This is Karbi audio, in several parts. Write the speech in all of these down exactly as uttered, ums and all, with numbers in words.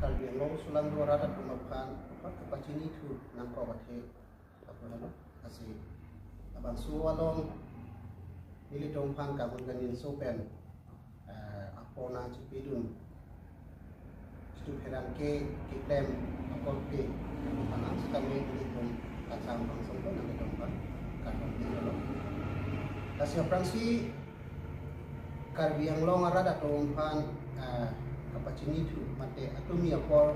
Karbi Anglong sulangdo arat atum aphan apot kapachinithu nangkok athe lapu helo. Lasi labangso along nelitum aphan kagun kaninso pen, eh, apor nangchipidun, jitu pherangke keklem apor ke aphan setame nelitum kangsam kangsam ko nelitum aphan kardom helo. Lasi aphrangsi Karbi Anglong arat atum aphan, ah, kapachinithu mate atumi apor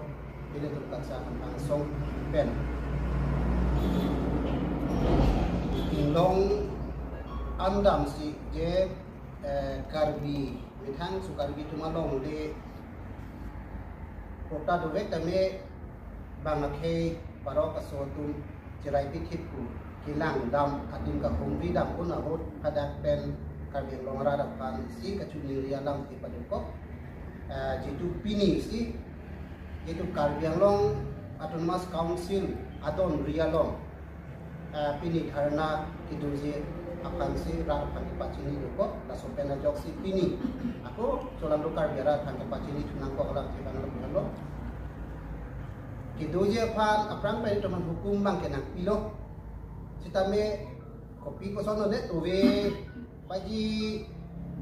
nelitum kangsam kangsam pen inglong an damsi je, eh, Karbi methang su Karbi atum alongle kota dovek tame bang akhei parok aso atum cherai pithip pu kelang dam adim kahumri dam un ahut hadak pen Karbi Anglong arat aphan si kachiningri alam si padukok. Eh, jitu pini si, jitu Karbi Anglong Autonomous Council adon ri along, eh, pini dharna kedoji aphan si rat aphan kepachini dokok, laso pen ajoksi pini ako sulangdo Karbi arat aphan kepachinithu nangkok alam si bang lo. Kedoji aphan aphrang pen ilitum aphan hukum bang kenangpilo. Setame kopi koson lo ne tuve baji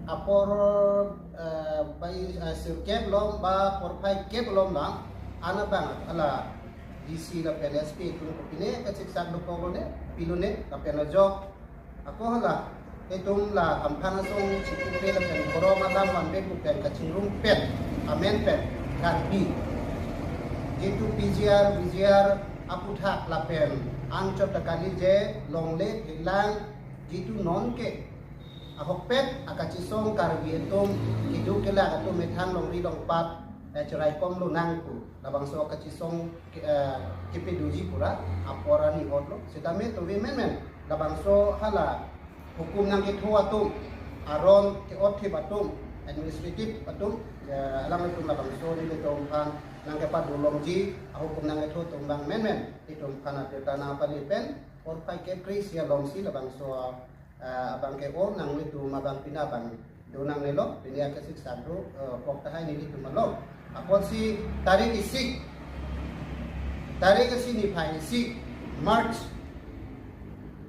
apor, eh, baji, eh, sirkep lom ba porphai kep lom lang ana bang hala D C lapen S P atum kopine kachiksak dokok lo ne, pilo ne, lapen ajok ako hala itum la Hamphang asong chipupe lapen korom alam vanve pu pen kachingrum pen amen pen Karbi, jitu P G R, V G R aputhak lapen anchot ta kali je longle phelang jitu non ke ahokpet akachisong Karbi atum kedo kelak atum methang longri longpat, eh, cherai kom lonang pu labangso akachisong ke, eh, kepedoji pura apor ani hot lo. Setame tuve menmen labangso hala hukum nangketho atum, aron ke-otthip atum, administrative atum, eh, alanglitum labangso nelitum aphan nangkepadolongji ahukum nangketho atum bang menmen itum aphan atir tana pali pen porphai kep kre-isi along si labangso, eh, abang ke-o nanglitum abang pina abang do nangnelo, pini akasik sadu, eh, kok tahai nelitum along. Apotsi tarik isi, tarik isi niphai isi March,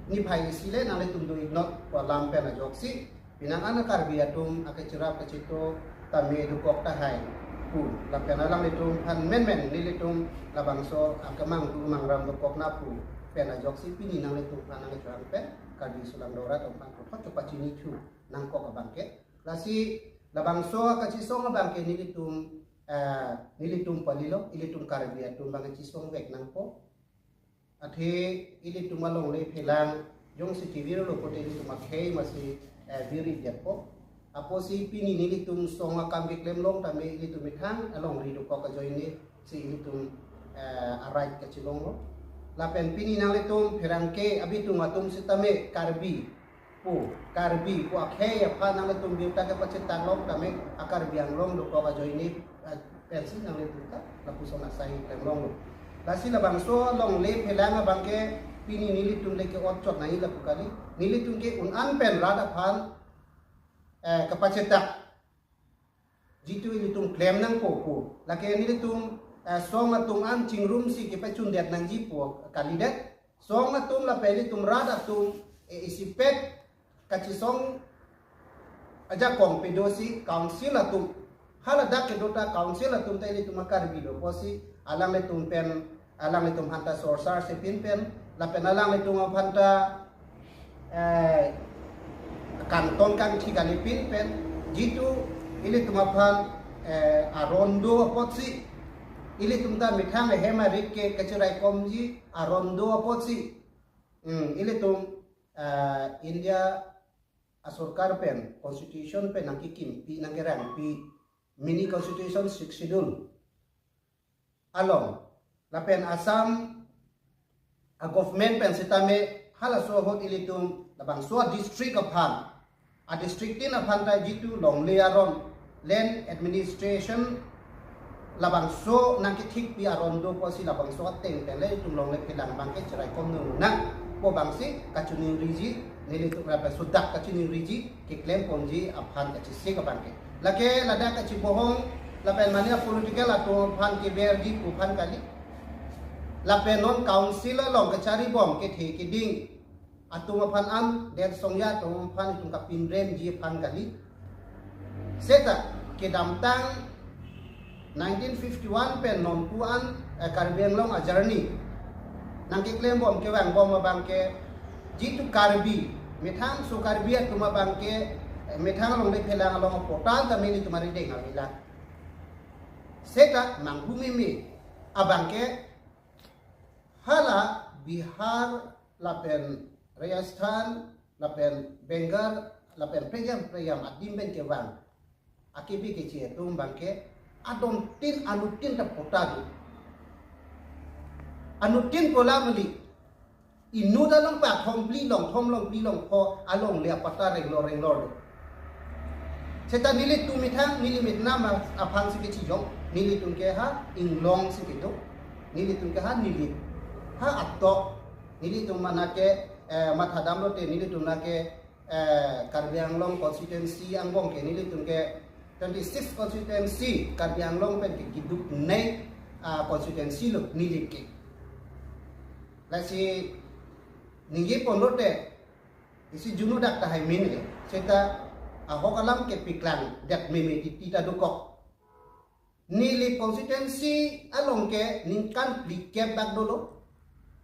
niphai isi le nanglitum do-iknot pu alam pen ajoksi penang ana Karbi atum akechirap kechito tame dokok tahai pu lapen alanglitum aphan menmen nelitum labangso akemang tu mangram dokok na pu pen ajoksi pini nanglitum aphan nangkecharang pen Karbi sulangdo arat atum aphan puthot kapachinithu nangkok abang ke. Lasi labangso akachisong abang ke nelitum, eh, nelitum pali lo, ilitum Karbi atum abang chisongvek nangpo. Athe ilitum alongle phelang jongsi chivirlo pulote ilitum akhei masi, eh, viri diatpo. Apotsi pini nelitum song akam keklem long tame ilitum methang alongri dokok ajoine si ilitum, eh, a-right kachelong lo. Lapen pini nanglitum pherangke abitung atum setame Karbi pu, Karbi pu akhei aphan nanglitum birta kepachetak long tame a-Karbi Anglong dokok ajoine, eh, pensi nanglitum ta lapuson asai klem longlo. Lasi labangso longle phelang abang ke pini nelitum le ke-ot chot nai lapu kali. Nelitum ke un-an pen rat aphan, eh, kepachetak jitu ilitum klem nangpo pu. Lake nelitum, eh, song atum an chingrumsi kepachundet nangji pu kalidet. Song atum lapen ilitum rat atum, eh, isipet kachisong ajakong pedosi council atum. Haladak kedo ta council atum ta ilitum a-Karbi lo pusi alanglitum pen, alanglitum aphan ta sorsar si pinpen, lapen alanglitum aphan ta, eh, kangton kangthi kali pinpen, jitu ilitum aphan, eh, aron do apotsi, ilitum ta methang ahem arit ke kacherai komji aron do apotsi. Hmm, ilitum, eh, India asorkar pen, constitution pen nangkekimpi, nangkerangpi, mini constitution, sixth schedule along. Lapen Assam a-government pen setame halaso ahut ilitum labangso a-district aphan, a-district tin aphan ta jitu longle aron, land administration, labangso nangkethikpi aron do pusi labangso ateng pen le itum longle phelang abang ke cherai kom nang pu abangsi kachiningriji, nelitum lapen sudak kachiningriji, keklem ponji aphan kachesik abang ke. Lake ladak kachibohong, Lapen mane political atum aphan keberji pu aphan kali. Lapen non council along kacharibom kethe keding atum aphan an, det songja atum aphan itum kapinremji aphan kali. Seta kedamtang nineteen fifty-one pen nonpu an, eh, Karbi Anglong a-journey nangkeklembom kevangbom abangke, jitu Karbi, methang so Karbi atum abangke, eh, methang alongle phelang along patta ta nelitum arideng avelang. Seta manghu meme abangke hala Bihar lapen Rajasthan lapen Bengal lapen preyam preyam adim pen kevang akibi kechi atum abangke adontin anuttin ta patta do. Anuttin pu alam kali, inut along pathom phli longthom longphli longpho alongle apatta renglor renglor do. Seta nelitum methang neli metnam aphan si kechijong, nelitum ke ha Inglong si kedo, nelitum ke ha Nilip, ha atok, nelitum mane ke, eh, mathadamlote nelitum nake, eh, Karbi Anglong constituency angbong ke nelitum ke twenty-six constituency, Karbi Anglong pen ke keduk nei, ah, constituency lo Nilip ke. Lasi ningjeponlote isi junu dak tahai mene, seta ahok alam kepaklang det meme titi ta dokok. Nilip constituency along ke ningkan phlikep bak dolo.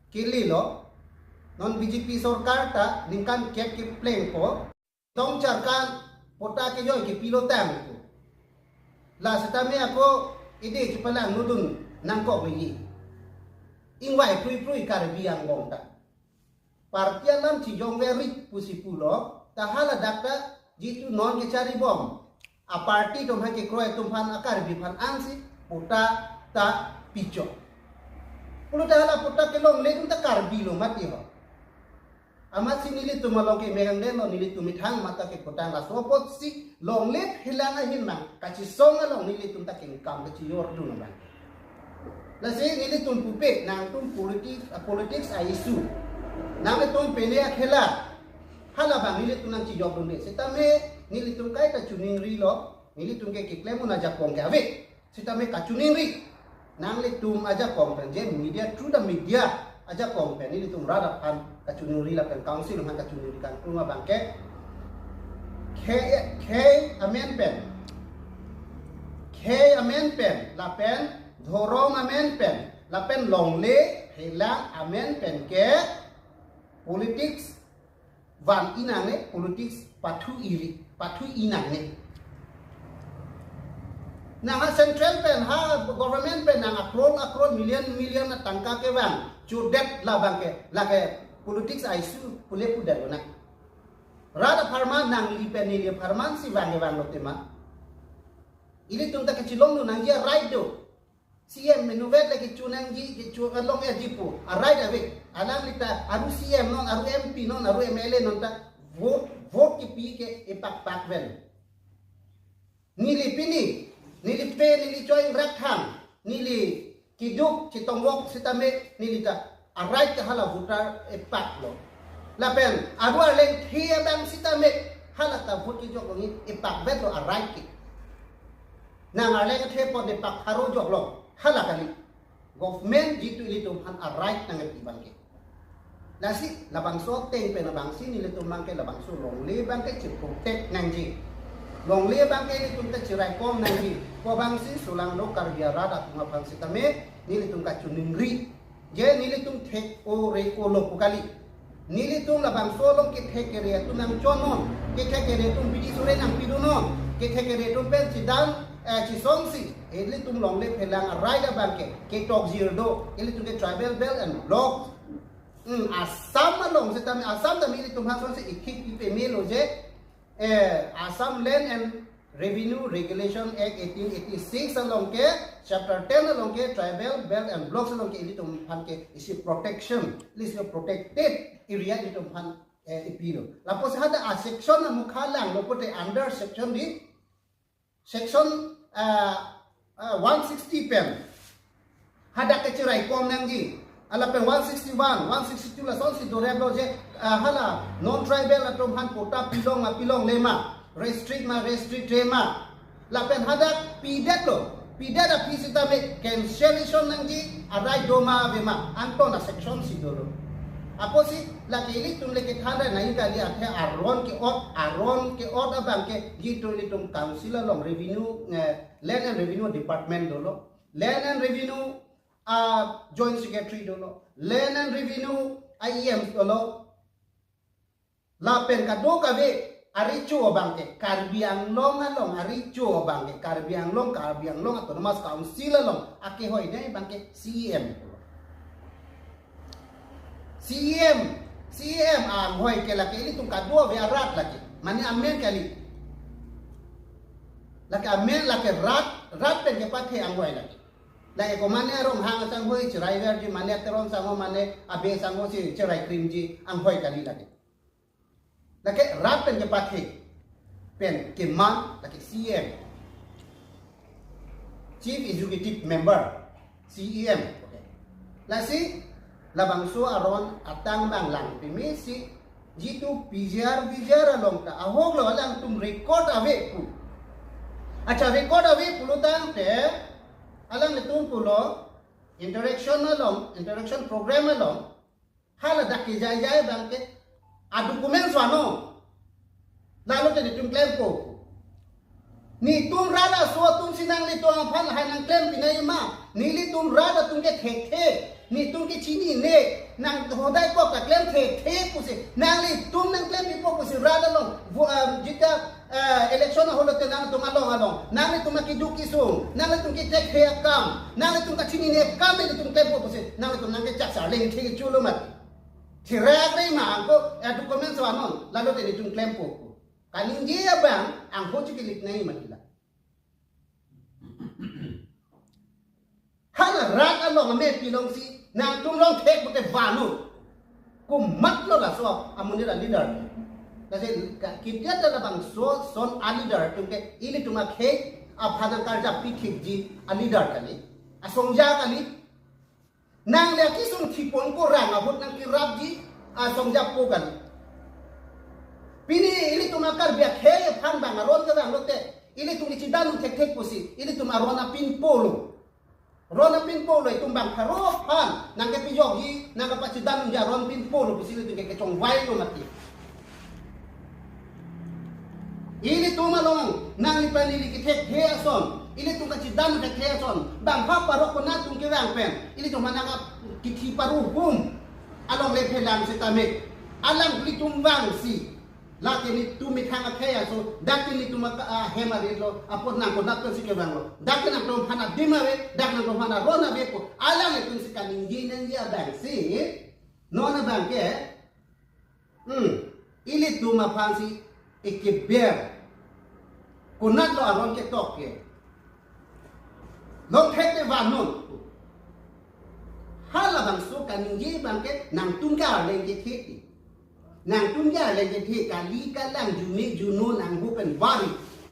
Kelelo, non B J P sorkar ta ningkan kep keplengpo. Tong charkan patta kejoi kepilo tangpo. La setame ako ide chepalangno dun nangkok lagi. Ingvai pruiprui Karbi Anglong ta. Party alam chijong veri pusi pulo, ta haladak ta jitu non kecharibom aparty atum aphan, kekroi atum aphan, a-Karbi aphan ansi patta ta pichok. Pulote hala patta kelongle atum ta Karbi lo mati ho. Amatsi nelitum along ke merang den lo, nelitum methang mata keputang, laso apotsi longle phelang ahin mang kachisong along nelitum ta kengkam kachijor dun abang. Lasi nelitum pupe nangtum politics, ah, politics a-issue, nangtum pene akhela, halabang nelitum nangchijok dunde. Setame nelitum kaita chuningrilo, nelitum ke keklem un ajakong ke ave. Setame kachiningri nanglitum ajakong pen, je media, through the media ajakong pen nelitum rat aphan kachiningri lapen council aphan kachiningri kangtung abangke, khei, khei amen pen, khei amen pen lapen dhorom amen pen lapen longle phelang amen pen ke politics van-i nangne, politics pathu-i ri, pathu-i nangne. Nang ha central pen, ha government pen nang a-crore a-crore, million million atangka kevang chudet labang ke, lake politics a-issue pule pudet lo na. Rat apharman nangli pen neli apharman si vang kevanglo tema. Ilitum ta kechilong do nangji a-right do. C M menuvet lake chu nangji, kechu along erji pu a-right ave. Alangli ta aru C M non, aru M P non, aru M L A non ta vote, vote kepi ke epakpak vel. Neli pini, neli pe, neli choi ingrak thang, neli keduk chetongvok setame neli ta a-right ta hala voter epak lo. Lapen aru arleng the abang setame hala ta vote kejok longi epak vet lo a-right ke. Nang arleng the pon de pak pharo jok long, hala kali. Government jitu ilitum aphan a-right nangpi abangke. Lasi labangso ateng pen abangsi nelitum abangke labangso longle abangke cheprotect nangji. Longle abangke ilitum ta cheraikom nangji. Ko abangsi solangno Karbi arat atum aphan setame nelitum kachiningri. Je nelitum thek-o re-o lo pu kali. Nelitum labangso along kethek kere atum nangchon non, kethek kere atum bidi sore nangpidun non, kethek kere atum pen chedam, eh, chesongsi ilitum longle phelang a-right abangke ketok jir do, ilitum ke tribal belt and block. Hmm, Assam along setame, Assam tame ilitum aphan songsi ithik pi peme lo je, eh, Assam Land and Revenue Regulation Act eighteen eighty-six along ke, chapter ten along ke, tribal belt and blocks along ke ilitum aphan ke isi protection, isi protected area ilitum aphan, eh, ipilo. Lapusi hadak a-section amukha langlo pute under section di, section, ah, ah, one sixty pen hadak ke cheraikom nangji. Lapen one sixty-one, one sixty-two lasonsi dorep lo je, ah, hala non-tribal atum aphan patta pilong ma pilongle ma, restrict ma restrict-re ma. Lapen hadak pidet lo, Pidet aphi sitame cancellation nangji a-right doma avema, anton a-section si dolo. Apotsi lake ilitum le kethan ra nangji kali, athe aron ke-ot, aron ke-ot abang ke jitu ilitum council along revenue, eh, land and revenue department dolo, land and revenue, ah, joint secretary dolo, land and revenue a-E M dolo. Lapen kadokave arecho abang ke, Karbi Anglong along arecho abang ke, Karbi Anglong, Karbi Anglong Autonomous Council along akehoi dei abang ke C E M. C E M, C E M anghoi ke lake ilitum kadokave arat lake. Mane amen kali. Lake amen, lake rat, rat pen kepathe anghoi lake. Lake ko mane Ronghang asangho, Chiraiverji, mane Teron sangho, mane Abe sangho si chiraikrimji anghoi kali lake. Lake rat pen kepathe pen keman lake C E M, Chief Executive Member, C E M. Okay. Lasi labangso aron atang abang lang peme si jitu P G R, V G R along ta ahok lo, alangtum record ave pu. Acha, record ave pulo tangte alanglitum pulo, interaction along, interaction program along, hala dak kejaijai abang ke a-documents vangnon. Lalo te netum klempo. Netum rat aso atum si nanglitum aphan lahai nangklem pinai ma? Nelitum rat atum ke thekthe, netum ke chinine, nang hodai kok ta klem thekthe pusi, nanglitum nangklem pipo pusi rat along vo-, ah, jita, ah, election ahut lote nangtum along along, nanglitum akeduk kesung, nanglitum kethekthe akam, nanglitum kachinine akam netum klempo pusi, nanglitum nangkechak sa lengthek chulo mati. Thirak re ma, anko a-documents vangnon, lalo te netum klempo. Kaningje abang angho chikilip nai matila. Hala rat along ame pilong si nangtum longthek pute vangnon. Komatlo laso amonit a-leader. Lasi ka-, kidia ta labangso ason a-leader atum ke ilitum akhei aphan nangkarjap pithekji a-leader kali, asongja kali. Nang le akesung thipon korang ahut nangkerapji asongjapo kali. Pini ilitum a-Karbi akhei aphan bang aron kevang lote, ilitum ichidan thekthe pusi ilitum aron apin polo. Ron apin polo, itum bang pharo aphan nangkepijokji, nangkepachidamji aron pin polo pusi ilitum ke kechongvailo mati. Ilitum along nangliphan ili kethekthe ason, ilitum kachidam thekthe ason, bang ha parok konat atum kevang pen ilitum aphan nangkap kithi paruhum along le phelang setame, alanglitum vangsi, lake netum methang akhei aso, dak ke netum aka-, ahem arit lo, apot nang konat pen si kevanglo, dak ke nangtum aphan adim ave, dak nangtum aphan aron ave pu alanglitum si kaningje nangji abang si, non abang ke, hmm, ilitum aphan si ekeber, konatlo aron ketok ke, longthek te vangnon. Halabangso kaningje abang ke nangtum ke arleng kethe. Nangtum ke arleng kethe, kali kalang, juni juno, nangho pen bari.